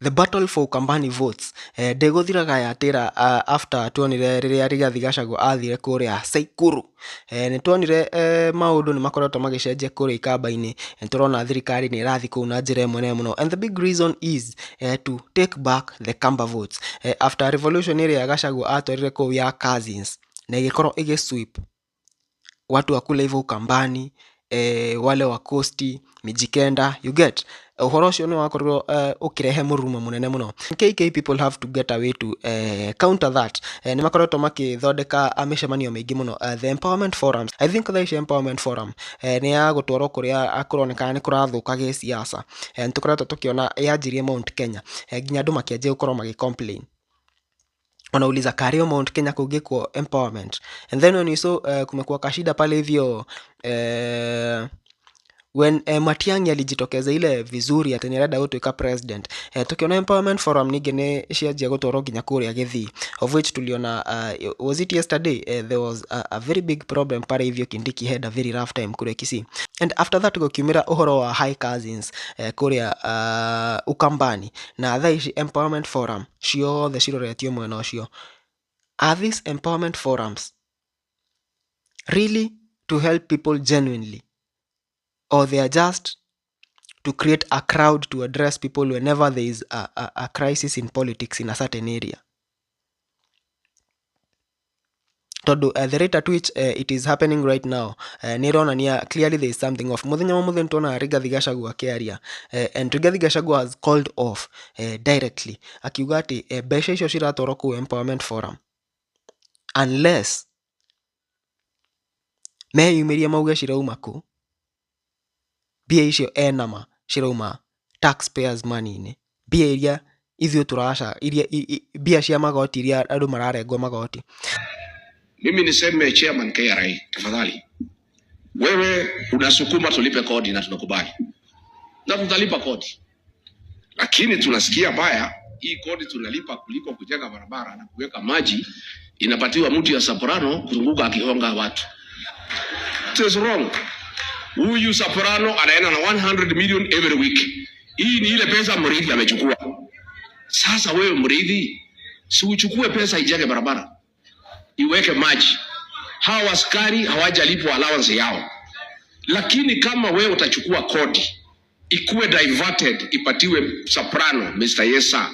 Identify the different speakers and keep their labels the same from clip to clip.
Speaker 1: The battle for Ukambani votes ndĩgũthiraga yatĩra after tuonire rĩrĩa Rigathi Gachagua athire kũrĩa Tseikuru. Nĩ tuonire maũndũ nĩ makoretwo magĩcenjia kũrĩa Ikamba-inĩ. Nĩ tũrona thirikari nĩ ĩrathiĩ kũu na njĩra ĩmwe nene mũno, and the big reason is to take back the Kamba votes after revolution ĩrĩa Gachagua atwarire kũu ya cousins na ĩgĩkorwo ĩgĩ sweep watu wa kule hivyo Ukambani, wale wa Coast, Mijikenda, you get. Ũhoro ũcio nĩ wakorirwo ũkĩrehe mũrurumo mũnene mũno. KK people have to get a way to counter that. Nĩ makoretwo makĩthondeka mĩcemanio mĩingĩ mũno, the empowerment forums. I think thaa ici empowerment forum nĩ ya gũtwarwo kũrĩa kũronekana nĩ kũrathũka gĩsiasa. Nĩ tũkoretwo tũkĩona yanjirie Mount Kenya, nginya andũ makĩanjia gũkorwo magĩ complain. Wanauliza Kario Mount Kenya kũngĩkwo empowerment. And then when we saw kumekuwa kashida pale hivyo, when Matiang'i alijitokeza ile vizuri atĩ nĩarenda gũtuĩka president, tukiona empowerment forum ningĩ nĩ cianjia gũtwarwo nginya kũrĩa Gĩthii, of which tuliona, was it yesterday, there was a very big problem pale hivyo. Kindiki had a very rough time kũrĩa Kisii, and after that gũkiumĩra ũhoro wa high cousins kũrĩa Ukambani, na thaa ici empowerment forum ciothe ciroretio mwena ũcio. Are these empowerment forums really to help people genuinely, or they are just to create a crowd to address people whenever there is a crisis in politics in a certain area? Tondũ the rate at which it is happening right now nĩ ĩronania clearly there is something off. Mũthenya wa mũthenya tuona Rigathi Gachagua akĩaria, and Rigathi Gachagua has called off directly akiuga atĩ mbeca icio ciratwarwo kũu empowerment forum, unless meyumĩrie mauge cirauma kũ, mbia icio enama cirauma taxpayers money-inĩ, mbia iria ithuĩ tũraca iria mbia cia magoti iria andũ mararengwo magoti.
Speaker 2: Mimi niseme, chairman KRA, tafadhali, wewe unasukuma tulipe kodi na tunakubali na tutalipa kodi, lakini tunasikia baya hii kodi tunalipa kuliko kujenga barabara na kuweka maji, inapatiwa mtu ya soprano kuzunguka akihonga watu. It is wrong. Huyu soprano anaenda na 100 million every week. Hii ni ile pesa Muriithi amechukua. Sasa wewe Muriithi, si uchukue pesa ijenge barabara, iweke maji. Hawa askari hawajalipwa allowance yao, lakini kama wewe utachukua kodi ikuwe diverted ipatiwe soprano, Mr. Yesa,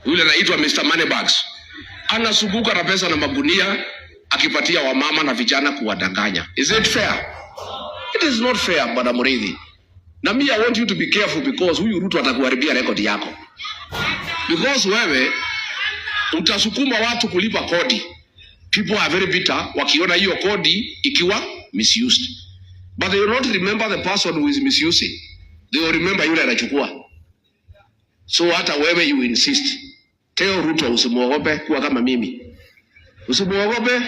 Speaker 2: yule anaitwa Mr. Moneybags, anazunguka na pesa na magunia akipatia wamama na vijana kuwadanganya. Is it fair? It is not fair, Bwana Muriithi. Na me, I want you to be careful because huyu Ruto atakuharibia rekodi yako. Because wewe utasukuma watu kulipa kodi. People are very bitter wakiona hiyo kodi ikiwa misused. But they will not remember the person who is misusing. They will remember yule anachukua. So hata wewe you insist. Tell Ruto usimuogope, kuwa kama mimi. Usimuogope.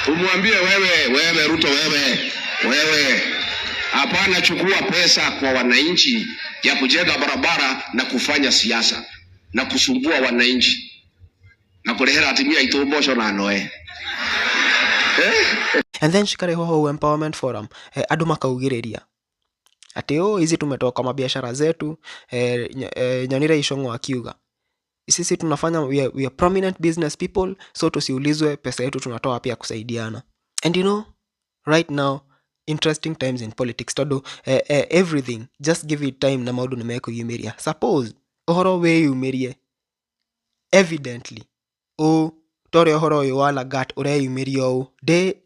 Speaker 2: Umwambie wewe, wewe Ruto, wewe, wewe. Hapana, chukua pesa kwa wananchi ya kujenga barabara na kufanya siasa na kusumbua wananchi na kurehera atumia aitũ mboco na noe, eh?
Speaker 1: And then cikarehwo hau empowerment forum, andũ makaugĩrĩria atĩ oh, hizi tumetoka mabiashara zetu. Nyonire Ichung'wa akiuga sisi tunafanya, we are prominent business people, so tusiulizwe pesa yetu tunatoa pia kusaidiana. And you know, right now, interesting times in politics, tondũ everything, just give it time na maũndũ nĩ mekwĩyumĩria. Suppose ũhoro wĩyumĩrie evidently ũ ta ũrĩa ũhoro ũyũ wa Lagat ũreyumĩria ũũ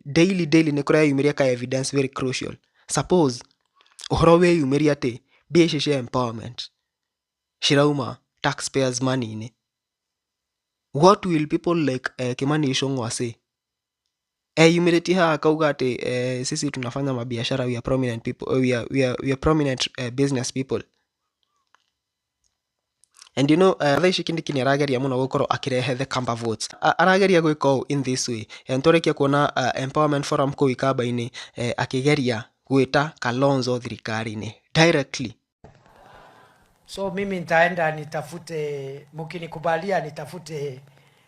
Speaker 1: daily daily, nĩ kũreyumĩria ka evidence very crucial. Suppose ũhoro wĩyumĩria atĩ mbia ici cia empowerment cirauma taxpayers money-inĩ, what will people like Kimani Ichung'wa say? Eyumĩrĩtie haha akauga atĩ sisi tunafanya mabiashara, we are prominent people, we are prominent business people. And you know, thaa ici Kindiki nĩ arageria mũno gũkorwo akĩrehe the Kamba votes. Arageria gwĩka ũũ in this way. Nĩtũrĩkia kuona empowerment forum kũu Ikamba-inĩ, akĩgeria gwĩta Kalonzo thirikari-inĩ directly.
Speaker 3: So mimi nitaenda nitafute, mkinikubalia nitafute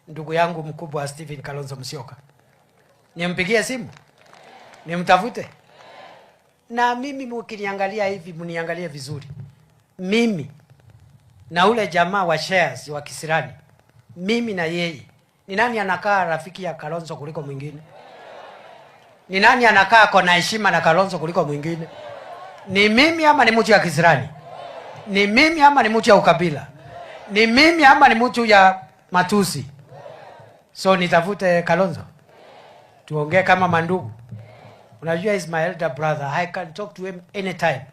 Speaker 3: ndugu yangu mkubwa Stephen Kalonzo Musyoka, nimpigie simu nimtafute. Na mimi mkiniangalia hivi, mniangalie vizuri, mimi Na ule jamaa wa shares wa Kisirani, mimi na yeye, ni nani anakaa rafiki ya Kalonzo kuliko mwingine? Ni nani anakaa kona heshima na Kalonzo kuliko mwingine? Ni mimi ama ni mtu ya Kisirani? Ni mimi ama ni mtu ya ukabila? Ni mimi ama ni mtu ya matusi? So nitafute Kalonzo tuongee kama mandugu. Unajua, is my elder brother, I can talk to him anytime.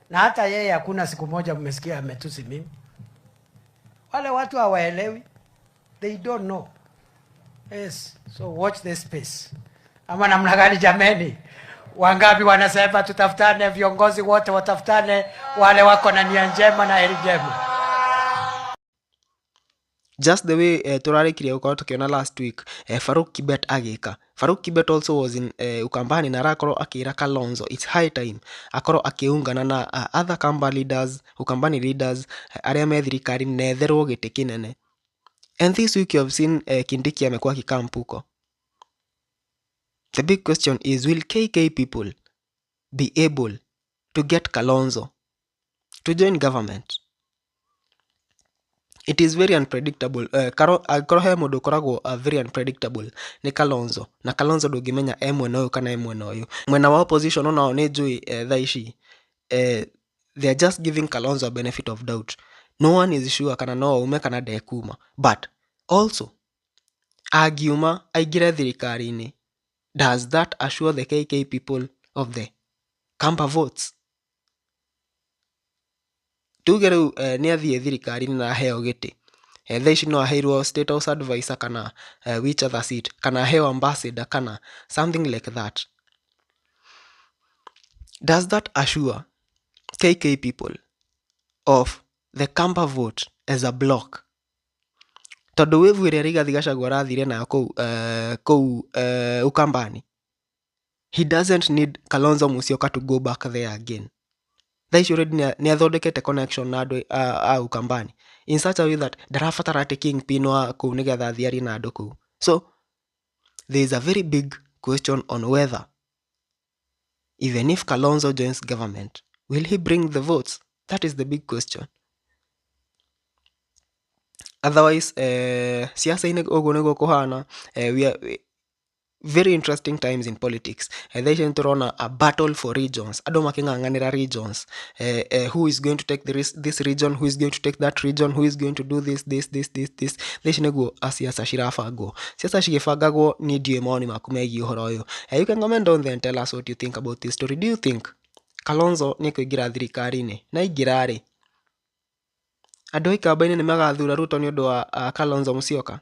Speaker 3: Na hata yeye hakuna siku moja mmesikia ametusi mimi. Wale watu hawaelewi, they don't know. Yes, so watch this space. Ama namna gani jameni? Wangapi wanasema tutafutane, viongozi wote watafutane, wale wako na nia njema na heri njema.
Speaker 1: Just the way turarĩkirie gũkorwo tũkĩona last week Farouk Kibet agĩka. Farouk Kibet also was in Ukambani na arakorwo akĩra Kalonzo it's high time akorwo akĩungana na other Kamba leaders, Ukambani leaders arĩa me thirikari netherwo gĩtĩ kĩnene. And this week you have seen Kindiki amekuwa akicamp huko. The big question is, will KK people be able to get Kalonzo to join government? It is very unpredictable. Angĩkorwo he mũndũ ũkoragwo very unpredictable nĩ Kalonzo, na Kalonzo ndũngĩmenya e mwena ũyũ kana e mwena ũyũ. Mwena wa opposition onao nĩ njũĩ thaa ici they are just giving Kalonzo a benefit of doubt. No one is sure kana no aume kana ndekuma, but also angiuma aingĩre thirikari-inĩ, does that assure the KK people of the Kamba votes? Tuge rĩu nĩ athiĩ thirikari-inĩ na aheo gĩtĩ, thaa ici no aheirwo State House advisor kana which other seat, kana aheo ambassador kana something like that. Does that assure KK people of the Kamba vote as a block? Tondũ wave ĩrĩa Rigathi Gachagua arathire nayo kũu Ukambani, he doesn't need Kalonzo Musyoka to go back there again. Thaa ici already nĩ athondekete connection na andũ a Ukambani in such a way that ndarabatara atĩ kingpin wa kũu nĩgetha athiĩ arie na andũ kũu. So there is a very big question on whether, even if Kalonzo joins government, will he bring the votes? That is the big question. Otherwise, siasa-inĩ ũguo nĩguo kũhana. We are very interesting times in politics. Thaa ici nĩtũrona a battle for regions, andũ makĩng'ang'anĩra regions, who is going to take this region, who is going to take that region, who is going to do this, this, this, this, this. Thaa ici nĩguo siasa cirabangwo. Siasa cigĩbangagwo, niĩ ndiũĩ mawoni maku megiĩ ũhoro ũyũ. You can comment down there and tell us what you think about this story. Do you think Kalonzo nĩ ekũingĩra thirikari-inĩ? Na aingĩra rĩ, andũ a Ikamba-inĩ nĩ magathura Ruto nĩ ũndũ wa Kalonzo Musyoka?